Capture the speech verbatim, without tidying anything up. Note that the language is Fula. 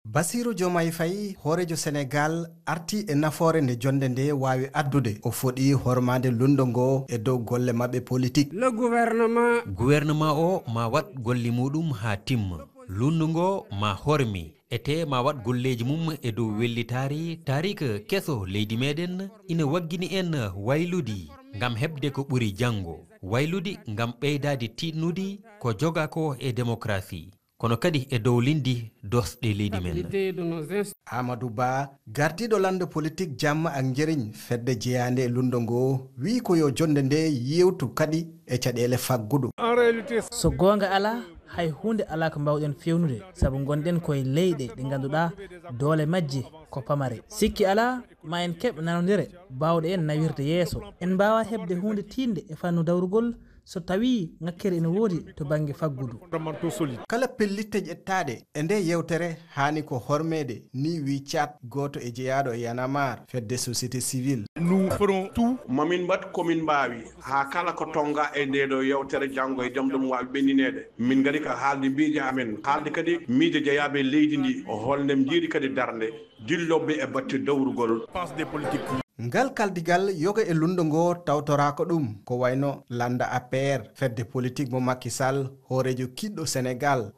Basiiru Jomay Fay, hooreejo Senegaal, artii e nafoore nde jonnde ndee waawi addude. O foɗii hormaade lunndo ngoo e dow golle maɓɓe politik. Le gouvernement. Gouvernement o ma waɗ golle muɗum haa timma. Lunndo ngoo ma hormi, ete ma waɗ golleeji mum e dow wellitaari taarika keso leydi meɗen. Ina waggini en wayludi ngam heɓde ko ɓuri janngo, wayludi ngam ɓeydaade tiiɗnudi ko joga ko e démocratie, kono kadi e dow linndi doosɗe leydi men. Amadou Ba, gardiiɗo lanndo politik Jam ak Njëriñ, fedde jeyaande e lunndo ngoo, wiyi ko yo jonnde ndee yeewtu kadi e caɗeele faggudu. So goonga alaa, hay huunde alaa ko mbaawɗen feewnude, sabu ngonɗen ko e leyɗe ɗe ngannduɗaa doole majje ko pamare. Sikki alaa, ma en keɓ nanondire baawɗe en nawirde yeeso. En mbaawaa heɓde huunde tiiɗnde e fannu dawrugol so tawii ŋakkere ene woodi to bannge faggudu. Kala pellitte ƴettaaɗe e ndee yeewtere haani ko hormeede, nii wiyi Caat, gooto e jeyaaɗo e Y'en a marre, fedde société civile. Mamin mbaɗ ko min mbaawi haa kala ko tonngaa e ndeeɗoo yeewtere janngo e jam ɗum waawi ɓennineede. Min ngari ka haalde miije amen, haalde kadi miije jeyaaɓe e leydi ndi, hol nde njiiri kadi darnde dillooɓe e batte dawrugol. Ngal kaldigal yoga e lunndo ngoo tawtoraaka ɗum, ko wayno lannda A P R, fedde politik mo Macky Sall, hooreejo kiɗɗo Senegaal,